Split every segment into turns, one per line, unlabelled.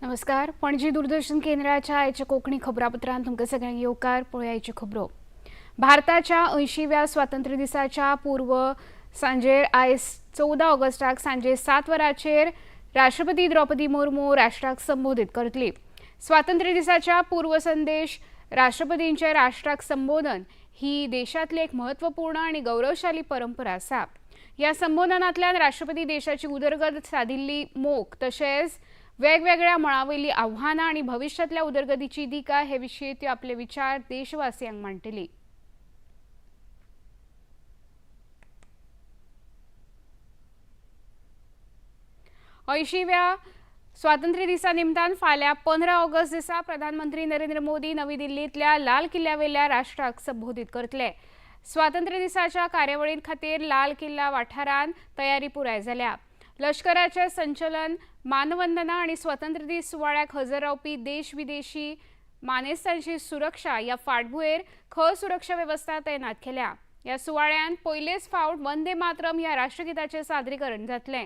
नमस्कार, पणजी दूरदर्शन केंद्राच्या आयच्या कोंकणी खबरापत्रांत तुमकां सगळ्यांक येवकार. पळोवया आयच्यो खबरो. भारताच्या 80व्या स्वातंत्र्य दिसाच्या पूर्व सांजेर आयज 14 ऑगस्टाक सांजे 7 वरांचेर राष्ट्रपती द्रौपदी मुर्मू राष्ट्राक संबोधीत करतली. स्वातंत्र्य दिसाच्या पूर्व संदेश राष्ट्रपतींचे राष्ट्राक संबोधन ही देशांतली एक महत्वपूर्ण आनी गौरवशाली परंपरा आसा. ह्या संबोधनांतल्यान राष्ट्रपती देशाची उदरगत साधिल्ली मोख तशेंच वेगवेगळ्या मळावयली आव्हानां आनी भविश्यांतल्या उदरगतीची दिका हे विशीं त्यो आपले विचार देशवासियांक मांडटली. 80व्या स्वातंत्र्य दिसा निमतान फाल्यां 15 ऑगस्ट दिसा प्रधानमंत्री नरेंद्र मोदी नवी दिल्लींतल्या लाल किल्ल्यावेल्या राष्ट्राक संबोधीत करतले. स्वातंत्र्य दिसाच्या कार्यावळी खातीर लाल किल्ला वाठारांत तयारी पुराय जाल्या. लष्कराचे संचलन, मानवंदना आनी स्वातंत्र्य दीस सुवाळ्याक हजर रावपी देश विदेशी मानेस्तांची सुरक्षा ह्या फाटभुंयेर खर सुरक्षा वेवस्था तैनात केल्या. ह्या सुवाळ्यांत पयलेच फावट वंदे मातरम ह्या राष्ट्रगीताचें सादरीकरण जातलें.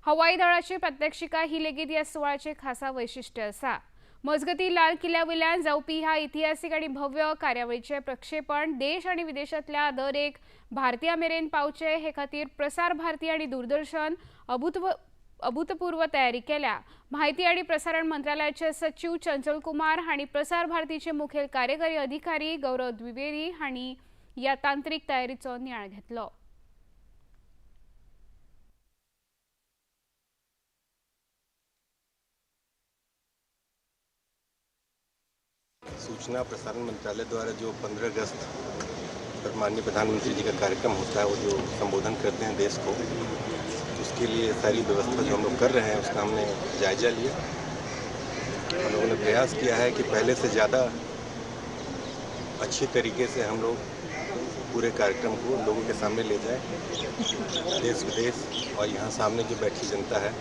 हवाई दळाची प्रात्यक्षिका ही लेगीत ह्या सुवाळ्याचें खासा वैशिश्ट्य आसा. मजगती लाल किल्ल्या वयल्यान जावपी ह्या इतिहासीक आनी भव्य कार्यावळीचें प्रक्षेपण देश आनी विदेशांतल्या दर एक भारतीया मेरेन पावचें हे खातीर प्रसार भारती आनी दूरदर्शन अभूतपूर्व तयारी केल्या. माहिती आनी प्रसारण मंत्रालयाचे सचीव चंचल कुमार हांणी प्रसार भारतीचे मुखेल कार्यकारी अधिकारी गौरव द्विवेदी हांणी ह्या तांत्रिक तयारीचो नियाळ घेतलो.
सूचना प्रसारण मंत्रालय द्वारा जो 15 अगस्त पर माननीय प्रधानमंत्री जी का कार्यक्रम होता है, वो जो संबोधन करते हैं देश को, उसके लिए सारी व्यवस्था जो हम लोग कर रहे हैं उसका हमने जायजा लिया। हम लोगों ने प्रयास किया है कि पहले से ज़्यादा अच्छे तरीके से हम लोग पूरे कार्यक्रम को लोगों के सामने ले जाएं, देश विदेश और यहाँ सामने जो बैठी जनता है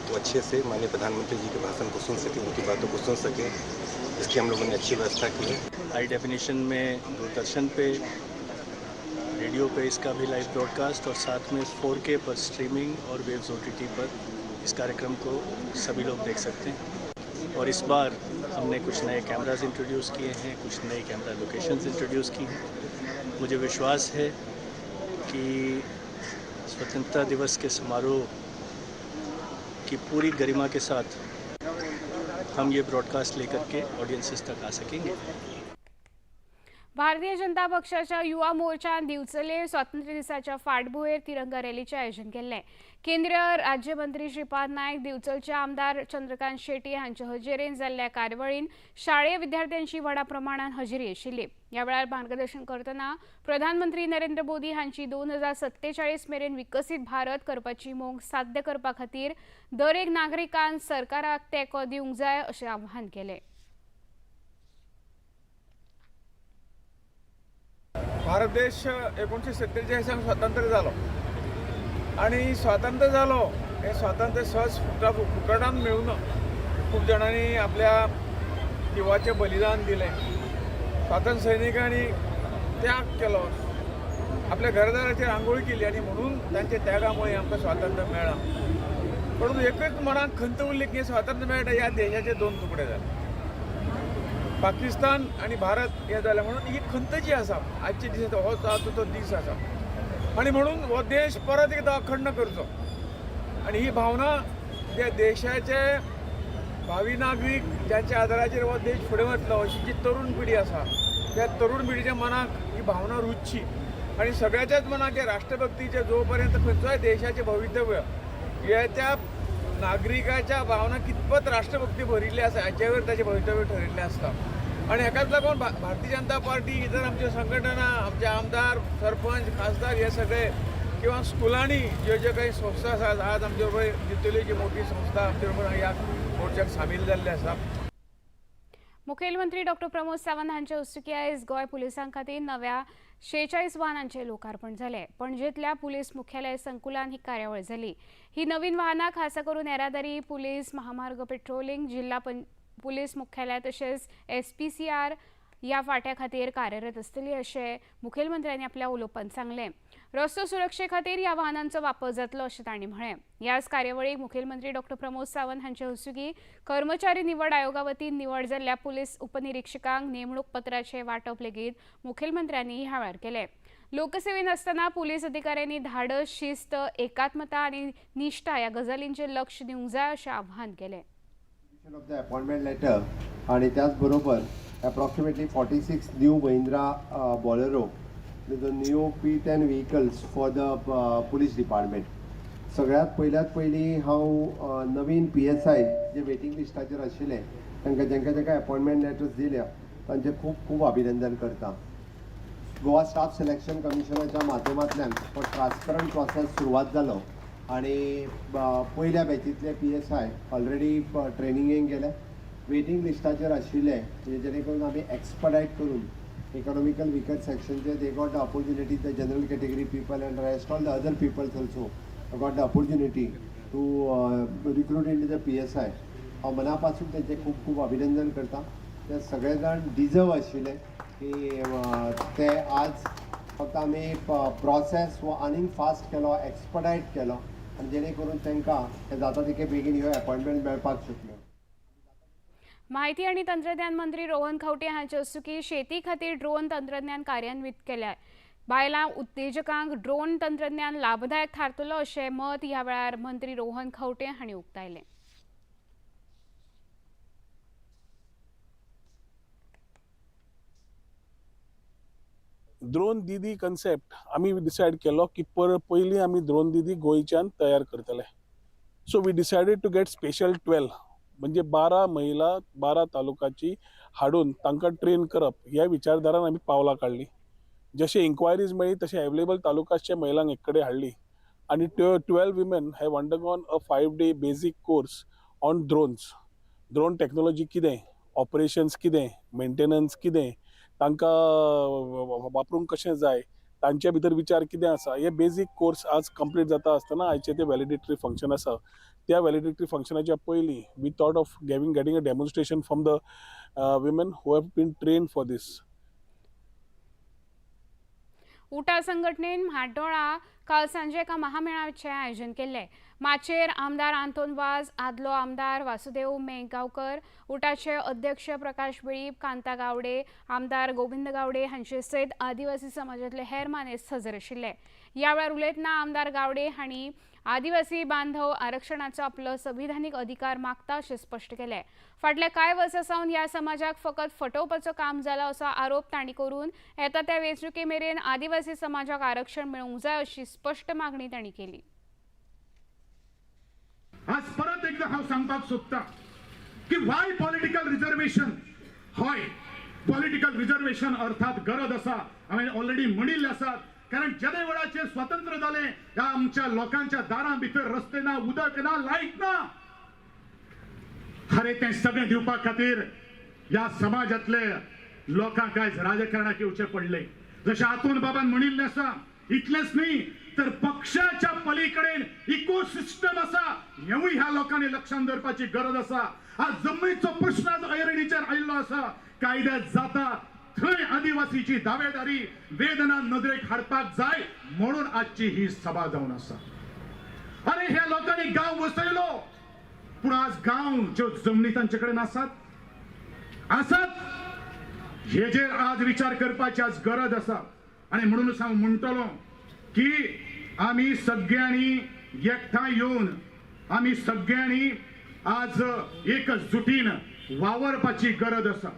वो अच्छे से माननीय प्रधानमंत्री जी के भाषण को सुन सके, उनकी बातों को सुन सके, इसकी हम लोगों ने अच्छी व्यवस्था की है।
हाई डेफिनेशन में दूरदर्शन पे, रेडियो पे इसका भी लाइव ब्रॉडकास्ट और साथ में 4K पर स्ट्रीमिंग और वेव्स OTT पर इस कार्यक्रम को सभी लोग देख सकते हैं। और इस बार हमने कुछ नए कैमराज इंट्रोड्यूस किए हैं, कुछ नए कैमरा लोकेशंस इंट्रोड्यूस की हैं। मुझे विश्वास है कि स्वतंत्रता दिवस के समारोह की पूरी गरिमा के साथ हम ये ब्रॉडकास्ट लेकर के ऑडियंसेस तक आ सकेंगे।
भारतीय जनता पक्षाच्या युवा मोर्चान दिवचले स्वातंत्र्य दिसाच्या फाटभुंयेर तिरंगा रॅलीचें आयोजन केल्लें. केंद्रीय राज्यमंत्री श्रीपाद नायक, दिवचलचे आमदार चंद्रकांत शेट्टी हांचे हजेरेन जाल्ल्या कार्यावळीन शाळेय विद्यार्थ्यांची व्हडा प्रमाणात हजेरी आशिल्ली. ह्या वेळार मार्गदर्शन करतना प्रधानमंत्री नरेंद्र मोदी हांची 2047 मेरेन विकसीत भारत करपाची मोख साध्य करपा खातीर दर एक नागरिकान सरकाराक तेंको दिवंक जाय अशें आवाहन केलें.
भारत देश 1947 स्वतंत्र जालो आनी स्वातंत्र्य जालो हें स्वातंत्र्य सहज फुकटान मेळूना. खूब जाणांनी आपल्या जिवाचें बलिदान दिलें, स्वातंत्र्य सैनिकांनी त्याग केलो, आपल्या घरदाराचेर आंगोळी केली आनी म्हणून तांच्या त्यागामुळे आमकां स्वातंत्र्य मेळ्ळां. परंतु एकच मनाक खंत उरली की स्वातंत्र्य मेळटा ह्या देशाचे दोन तुकडे जाले, पाकिस्तान आनी भारत हे जालें. म्हणून ही खंत जी आसा आजच्या दिसा हो आतां तो दीस आसा आनी म्हणून हो देश परत एकदां अखंड करचो आनी ही भावना ज्या देशाचे भावी नागरीक ज्यांच्या आदाराचेर हो देश फुडें वतलो अशी जी तरुण पिढी आसा त्या तरुण पिढीच्या मनाक ही भावना रुजची आनी सगळ्याच्याच मनाक हे राष्ट्रभक्तीचे जो पर्यंत खंयचोय देशाचें भवितव्य हे त्या नागरिकाच्या भावना कितपत राष्ट्रभक्ती भरिल्ली आसा हाचेवर ताचें भवितव्य ठरिल्लें आसता. आनी हेकाच लागून भारतीय जनता पार्टी इतर आमच्यो संघटना, आमचे आमदार, सरपंच, खासदार हे सगळे किंवा स्कुलांनी ज्यो ज्यो काही संस्था आसात, आज आमचे बरोबर दिवचलेची मोठी संस्था आमचे बरोबर ह्या मोर्चाक सामील जाल्ले आसा.
मुखेलमंत्री डॉक्टर प्रमोद सावंत हांचे हस्तुकीं आयज गोंय पुलिसां खातीर नव्या 46 वाहनांचें लोकार्पण जालें. पणजेंतल्या पुलीस मुख्यालय संकुलान ही कार्यावळ जाली. ही नवीन वाहनां खासा करून येरादारी पुलीस, महामार्ग पेट्रोलिंग, जिल्हा पुलीस मुख्यालय तशेंच SPCR ह्या फांट्या खातीर कार्यरत आसतली अशें मुखेलमंत्र्यांनी आपल्या उलोवपांत सांगलें. रस्तो सुरक्षे खातीर ह्या वाहनांचो वापर जातलो अशें तांणी म्हळें. ह्याच कार्यावळीक मुखेलमंत्री डॉ प्रमोद सावंत हांचे हस्तुकीं कर्मचारी निवड आयोगा वतीन निवड जाल्ल्या पुलीस उपनिरिक्षकांक नेमणूक पत्राचें वांटप लेगीत मुखेलमंत्र्यांनी ह्या वेळार केलें. लोकसेवेन आसतना पुलीस अधिकाऱ्यांनी धाडस, शिस्त, एकात्मता आनी निश्ठा ह्या गजालींचेर लक्ष दिवंक जाय अशें आवाहन केलें.
ऑफ the appointment letter आणि त्याचबरोबर approximately 46 new Mahindra Bolero, the new P10 vehicles for the police department. सगळ्यात पयल्यात पयलीं हांव नवीन PSI जे वेटींग लिस्टाचेर आशिल्ले तांकां जांकां जांकां अपॉयंटमेंट लेटर्स दिल्या तांचें खूब खूब अभिनंदन करता. गोवा स्टाफ सिलेक्शन कमिशनाच्या माध्यमांतल्यान हो ट्रान्सपरंट प्रोसेस सुरवात जालो आनी पयल्या बॅचींतले PSI already ट्रेनिंगेक गेले. वेटींग लिस्टाचेर आशिल्ले म्हणजे जेणे करून आमी एक्सपडायट करून इकॉनॉमिकल विकर सेक्शनचे they got the opportunity, the general category people and rest all the other peoples also got the opportunity to recruit in to the PSI. हांव मना पासून तेंचें खूब खूब अभिनंदन करता. ते सगळे जाण डिजर्व आशिल्ले की ते आज फक्त आमी प्रोसेस हो आनीक फास्ट केलो, एक्सपडायट केलो आनी जेणे करून तांकां हें जाता तितके बेगीन ह्यो अपॉयंटमेंट मेळपाक शकल्यो.
माहिती आणि तंत्रज्ञान मंत्री रोहन खंवटे हांचे हस्तुकीं शेती खातीर ड्रोन तंत्रज्ञान कार्यान्वीत केल्या. बायलां उद्देजकांक ड्रोन तंत्रज्ञान लाभदायक थारतलो अशें मत ह्या वेळार मंत्री रोहन खंवटे हांणी उक्तायलें.
द्रोण दिदी कन्सेप्ट आमी डिसायड केलो की पयलीं आमी द्रोण दिदी गोंयच्यान तयार करतले. So we decided to get special 12 म्हणजे 12 महिला 12 तालुकाची हाडून तांकां ट्रेन करप ह्या विचारधारान आमी पावलां काडलीं. जशे इन्क्वायरीज मेळ्ळी तशें एवेलेबल तालुकाचे महिलांक एक कडेन हाडली आनी 12 women have undergone a 5 day basic course on drones. Drone technology कितें, ऑपरेशन्स कितें, मेंटेनन्स कितें, तांकां वापरूंक कशें जाय, तांचे भितर विचार कितें आसा, हे बेजीक कोर्स आज कंप्लीट जाता आसतना आयचें तें व्हॅलिडिटरी फंक्शन आसा. त्या व्हॅलिडिटरी फंक्शनाच्या पयलीं we thought of giving getting a demonstration from the women who have been trained for this.
उटा संघटनेन म्हाड्डोळा काल सांजे एका महामेळाव्याचें आयोजन केल्लें. माचयेर आमदार आंतोन वाज, आदलो आमदार वासुदेव मेगांवकर, उटाचे अध्यक्ष प्रकाश वेळीप, कांता गावडे, आमदार गोविंद गावडे हांचे सयत आदिवासी समाजांतले हेर मानेस्त हजर आशिल्ले. ह्या वेळार उलयतना आमदार गावडे हांणी आदिवासी बांधव आरक्षणाचो आपलो संविधानीक अधिकार मागता अशें स्पश्ट केलें. फाटल्या कांय वर्सां सावन ह्या समाजाक फकत फटोवपाचो काम जाला असो आरोप तांणी करून येता त्या वेंचणुके मेरेन आदिवासी समाजाक आरक्षण मेळूंक जाय अशी स्पश्ट मागणी तांणी केली.
आज परत एकदा हांव सांगपाक सोदता की वाय पॉलिटिकल रिझर्वेशन? हय, पॉलिटिकल रिझर्वेशन अर्थात गरज आसा. हांवें ऑलरेडी म्हणिल्लें आसा, कारण जेदे वेळाचेर स्वतंत्र जालें ह्या आमच्या लोकांच्या दारां भितर रस्ते ना, उदक ना, लायट ना. अरे, तें सगळें दिवपा खातीर ह्या समाजातले लोकांक आयज राजकारणाक येवचें पडलें. जशें आतून बाबान म्हणिल्लें आसा, इतलेंच न्ही तर पक्षाच्या पलीकडेन इकोसिस्टम आसा, हेवूय ह्या लोकांनी लक्षांत दवरपाची गरज आसा. आज जमनीचो प्रश्न आज ऐरणीचेर आयिल्लो आसा. कायद्यात जाता थंय आदिवासीची दावेदारी, वेदना नदरेक हाडपाक जाय म्हणून आजची ही सभा जावन आसा. अरे, ह्या लोकांनी गांव वसयलो, पूण आज गांव ज्यो जमनी तांचे कडेन आसात आसात हेजेर आज विचार करपाची आज गरज आसा. आनी म्हणूनच हांव म्हणटलो की आमी सगळ्यांनी एकठांय येवन आमी सगळ्यांनी आज एकजुटीन वावरपाची गरज आसा.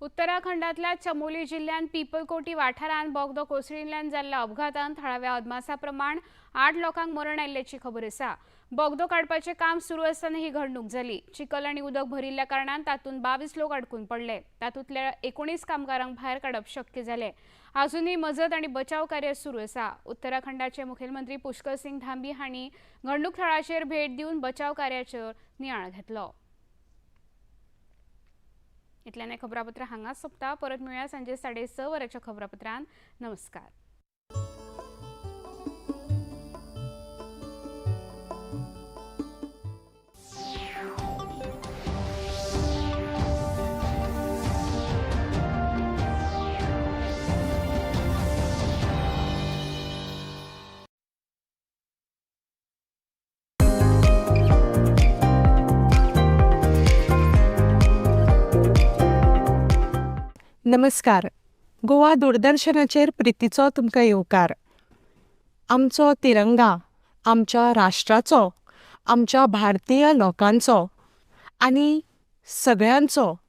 उत्तराखंडातल्या चमोली जिल्ह्यांत पिपलकोटी वाठारांत बोगदो कोसळिल्ल्यान जाल्ल्या अपघातांत थळाव्या अदमासा प्रमाण 8 लोकांक मरण आयिल्ल्याची खबर आसा. बोगदो काडपाचें काम सुरू आसतना ही घडणूक जाली. चिखल आनी उदक भरिल्ल्या कारणान तातूंत 22 लोक अडकून पडले. तातूंतल्या 19 कामगारांक भायर काडप शक्य जालें. अजुनूय मजत आनी बचाव कार्य सुरू आसा. उत्तराखंडाचे मुखेलमंत्री पुष्कर सिंग धामी हांणी घडणूक थळाचेर भेट दिवन बचाव कार्याचेर नियाळ घेतलो. इतल्यान खबरापत्र हांगाच सोंपता. परत मेळुया सांजे 6:30 वरांच्या खबरापत्रान. नमस्कार.
नमस्कार. गोवा दूरदर्शनाचेर प्रितीचो तुमकां येवकार. आमचो तिरंगा आमच्या राष्ट्राचो, आमच्या भारतीय लोकांचो आनी सगळ्यांचो.